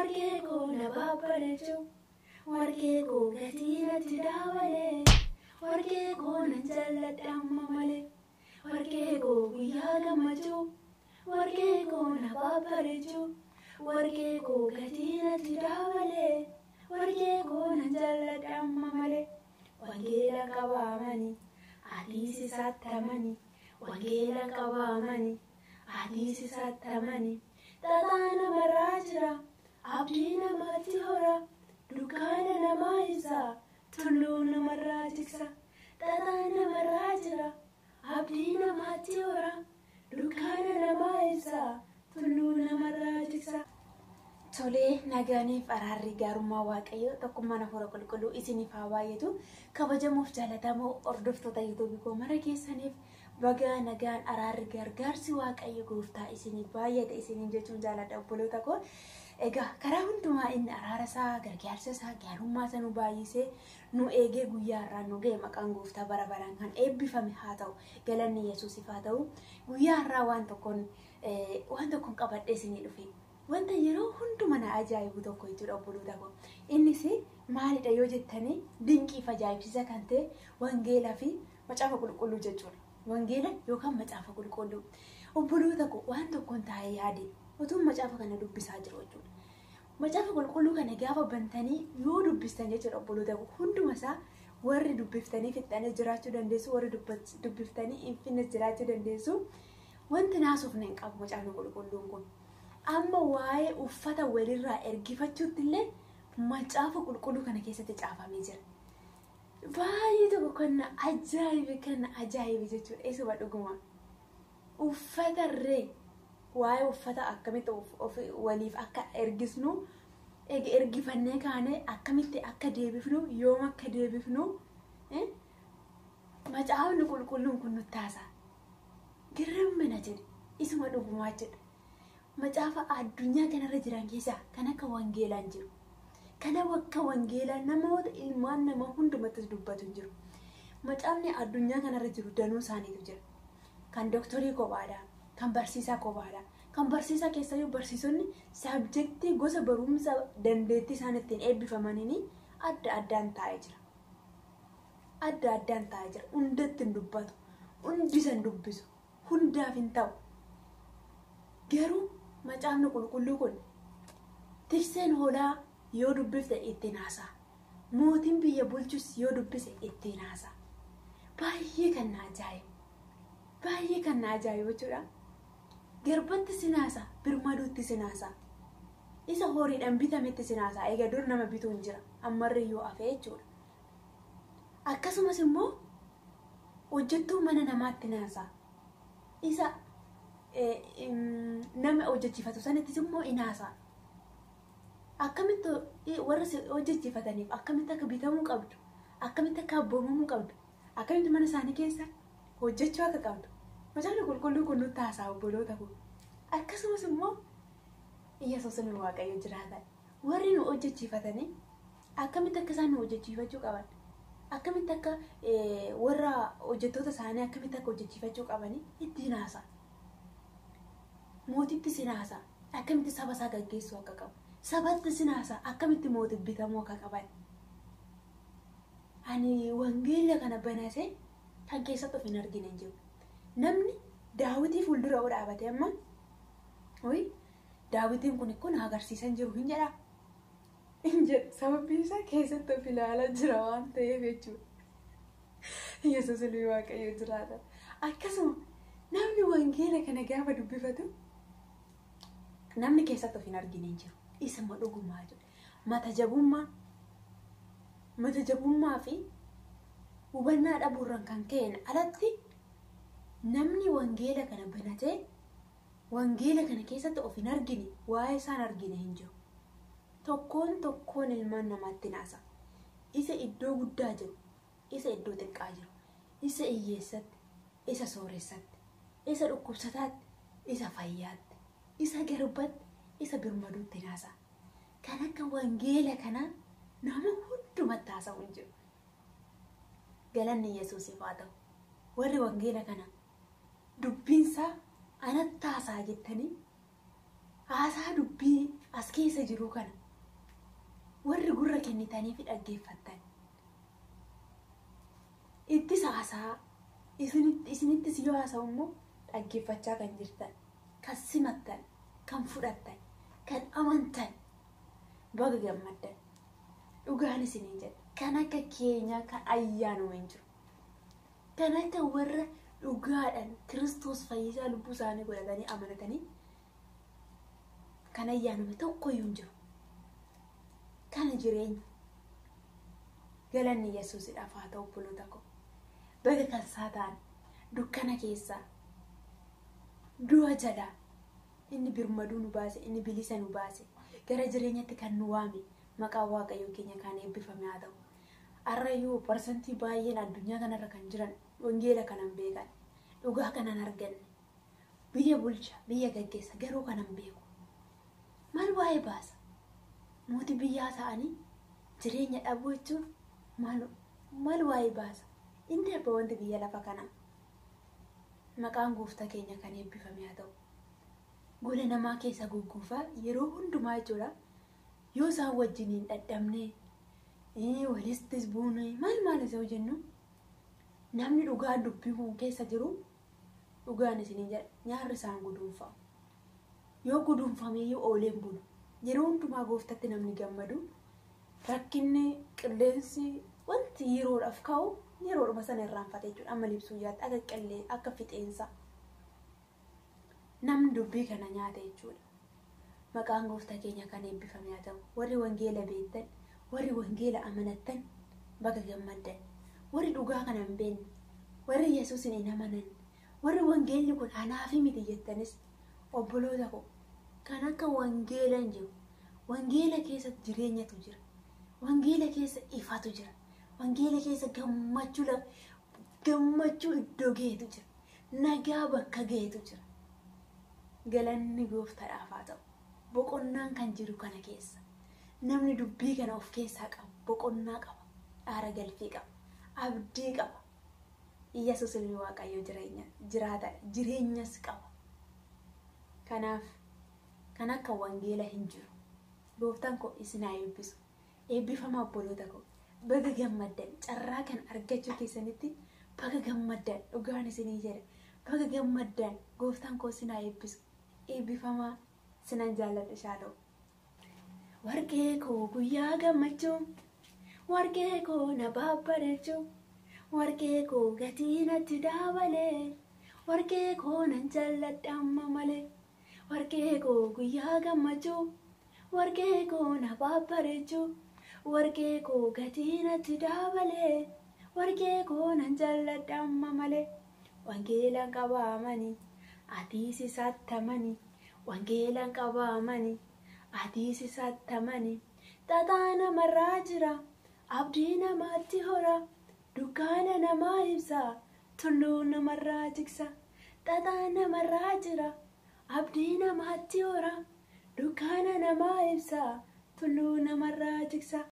Warqee koo na babbareechu. Warqee koo gatii natti dabalee. Warqee koo nan jaalladha amma malee. Warqee koo guyyaa gammachuu. Warqee koo na babbareechu. Warqee koo gatii natti dabalee. Warqee koo nan jaalladha amma malee. Wangeela qabaamanii atiis isaatti amanii. Wangeela qabaamanii atiis isaatti amanii. Xaxaa namarraa jira abdii namatti hora. Dukkaana namaa ibsa tulluu namarraa jigsa. Xaxaa namarraa jira abdii namatti hora. Dukkaana namaa ibsa tulluu namarraa jigsa. Tolee, nagaaniif araarri gaarummaa Waaqayyoo tokkummaan hafuura qulqulluu isiniif haa baay'atu. Kabajamuuf jaallatamoo hordoftoota yuutuubii koo mara keessaniif bagaa nagaan araarri gargaarsi Waaqayyo gooftaa isiniif baay'ate isiniin jechuun jaalladha obboloota koo. Egaa karaa hundumaa inni araara isaa, gargaarsa isaa, gaarummaa isaa nu baay'isee nu eegee guyyaa har'aa nu ga'e maqaan gooftaa bara baraan kan eebbifame haa ta'u. Galanni Yesuusiif haa ta'u. Guyyaa har'aa waan tokkoon qabadhee isinii dhufe. Wanta yeroo hunduma na ajaa'ibu tokko jechuudha obboloota koo. Innis maalidha yoo jettanii dinqiif ajaa'ibsiisa kan ta'e wangeelaa fi macaafa qulqulluu jechuudha. Wangeela yookaan macaafa qulqulluu. Obboloota koo waan tokkoon taa'ee yaade utuu macaafa kana dubbisaa jiru jechuudha. Macaafa qulqulluu kana gaafa bantanii yoo dubbistan jechuudha obboloota koo hunduma isaa warri dubbiftanii fixxanii jiraachuu dandeessu, warri dubbiftanii hin fixnes jiraachuu dandeessu. Wanti naasuuf hin qabu macaafni qulqulluun kun. Amma waa'ee uffata walirraa ergifachuutti illee macaafa qulqulluu kana keessatti caafamee jira. Baay'ee tokko kan na ajaa'ibe jechuudha. Isuma dhuguma. Uffatarree waa'ee uffata akkamitti waliif akka ergisnu, ergifannee kaanee akkamitti akka deebifnu, yoom akka deebifnu macaafni qulqulluun kun nutti haasa'a. Girrammina jedhe isuma dhugumaa jedha. Macaafa addunyaa kanarra jiran keessaa kan akka wangeelaan jiru. Kana bakka wangeelaa namoota ilmaan namaa hundumattis dubbatu hin jiru. Macaafni addunyaa kanarra jiru danuu isaaniitu jira. Kan dooktorii kophaadha, kan barsiisaa kophaadha. Kan barsiisaa keessayyuu barsiisonni saabjektii gosa barumsa dandeettii isaan ittiin eebbifamaniin adda addaan taa'ee jira. Adda addaan taa'ee jira. Hundatti hin dubbatu. Hundi san dubbisu. Hundaaf hin ta'u. Garuu macaafni qulqulluu kun tikseen hoolaa yoo dubbifte ittiin haasa'a. Mootiin biyya bulchus yoo dubbise ittiin haasa'a. Baay'ee kan na ajaa'ibu. Baay'ee kan na ajaa'ibu jechuudha. Garbatti sin haasa'a, birmaduutti sin haasa'a. Isa horiidhaan bitametti sin haasa'a. Egaa dur nama bituu hin jira. Ammarri yoo hafe jechuudha. Akkasumas immoo hojjettuu mana namaatti haasa'a. Isa nama hojjechiifatu sanattis immoo in haasa'a. Akkamitti warra hojjechiifataniif akkamitti akka bitamuu qabdu, akkamitti akka abboomamuu qabdu, akkamitti mana isaanii keessa hojjechuu akka qabdu. Macaafni qulqulluu kun nutti haasa'a obboloota koo. Akkasumas immoo Yesuus nu Waaqayyo jiraatan. Warri nu hojjechiifatanii akkamitti akka isaan nu hojjechiifachuu qaban, akkamitti akka warra hojjettoota isaanii akkamitti akka hojjechiifachuu qabanii ittiin haasa'a. Mootitti sin haasa'a. Akkamitti saba isaa gaggeessuu akka qabu. Sabatti sin haasa'a. Akkamitti mootii bitamuu akka qaban. Ani wangeela kana banasee kan keessatti of hin argine hin jiru. Namni daawitii fuuldura oo dhaabate amma daawitiin kun agarsiisan jiru hin jedhaa. Hin jedhu. Sababni isaa keessatti of ilaalaa jira waan ta'eef jechuudha. Yesuus ilmi Waaqayyo jiraata. Akkasuma namni wangeela kana gaafa dubbifatu namni keessatti of hin argine hin jiru. Isuma dhugumaa jiru. Mata jabummaa fi hubannaa dhabuurraan kan ka'een alatti namni wangeela kana banatee wangeela kana keessatti of hin argine waa'ee isaan argine hin jiru. Tokkoon tokkoon ilmaan namaatti haasa'a. Isa iddoo guddaa jiru, isa iddoo xiqqaa jiru, isa hiyyeessatti, isa sooressatti, isa dhukkubsataatti, isa fayyaatti, isa garbatti, isa birmaduutti haasa'a. Kan akka wangeela kanaa nama hundumatti haasa'u hin jiru. Galanni Yesuusiif haa ta'u. Warri wangeela kana dubbiinsaa anatti haasa'a jettanii haasaa dubbii as keessa jiru kana Warri gurra kennitanii fi dhaggeeffattan. Ittis haasaa isinittis yoo haasa'u immoo dhaggeeffachaa kan jirtan, kan simattan, kan fudhattan, kan amantan baga gammaddan. Dhugaan isiniin jedha. Kan akka keenyaa kan ayyaanuma hin jiru. Kan akka warra dhugaadhaan Kiristoos fayyisaa lubbuu isaanii godhatanii amanatanii kan ayyaanuma tokkoyyuu hin jiru. Kana jireenya. Galanni Yesuusidhaaf haa ta'u obboloota koo. Baga kan isaa ta'an dukkana keessaa du'a jalaa inni birmaduu nu baase, inni bilisa nu baase, gara jireenyatti kan nu waame maqaan Waaqayyoo keenya kan eebbifame haa ta'u. Har'ayyuu parsantii baay'een addunyaa kanarra kan jiran wangeela kanan beekan, dhugaa kanan arganne, biyya bulcha, biyya gaggeessa garuu kanan beeku. Maal waa'ee baasa? Mootii biyyaa ta'anii jireenya dhabuu jechuun maal waa'ee baasa? Inni darba wanti biyya lafa kanaa. Maqaan gooftaa keenya kan eebbifame haa ta'u. Gola namaa keessa gugguufaa yeroo hundumaa jechuudha. Yoo isaan wajjin hin dhadhabne, walistis buune maal maal isa jennu namni dhugaan dubbii kun keessa jiru dhugaan isiniin jedha nyaarri isaan guduunfamu. Yoo guduunfameeyyuu ooleen bulu. Yeroo hundumaa gooftatti namni gammadu rakkinni qilleensi wanti yeroodhaaf ka'u yeroodhuma sana irraanfate jechuudha. Amma libsuu yaadda akka qillee akka fixeensa. Namni dubbii kana nyaata jechuudha. Maqaan gooftaa keenya kan eebbifame haa ta'u. Warri wangeela beektan, warri wangeela amanattan baga gammaddan. Warri dhugaa kana hin beekne, warri Yesuusin hin amanan, warri wangeelli kun anaafi miti jettanis obboloota koo kan akka wangeela hin jiru. Wangeela keessa jireenyatu jira. Wangeela keessa ifatu jira. Wangeela keessa gammachuu iddoo ga'etu jira. Nagaa bakka ga'etu jira. Galanni gooftaadhaaf haa ta'u. Boqonnaan kan jiru kana keessa. Namni dubbii kana of keessaa qabu boqonnaa qaba. Aara galfii qaba. Abdii qaba. Yesuus ilmi Waaqayyoo jireenya jiraata jireenyas qaba. Kanaaf kan akka wangeela hin jiru. Gooftaan koo isin haa eebbisu. Eebbifama obboloota koo. Baga gammaddan carraa kan argachuu keessanitti baga gammaddan dhugaan isinii jedha. Baga gammaddan gooftaan koo isin haa eebbisu. Eebbifamaa sinan jaalladha shaaloo. Warqee koo guyyaa gammachuu, warqee koo na babbareechuu, warqee koo gatii natti dabalee, warqee koo nan jaalladha amma malee, warqee koo guyyaa gammachuu, warqee koo na babbareechuu, warqee koo gatii natti dabalee, warqee koo nan jaalladha amma malee, wangeelaan qabamanii, atiis isattamanii, wangeelaan qabamanii, atiis isattamanii, xaxaa namarraa jira, abdii namaatti hora, dukkaana namaa ibsa, tulluu namarraa jigsa, xaxaa namarraa jira, abdii namaatti hora, dukkaana namaa ibsa, tulluu namarraa jigsa.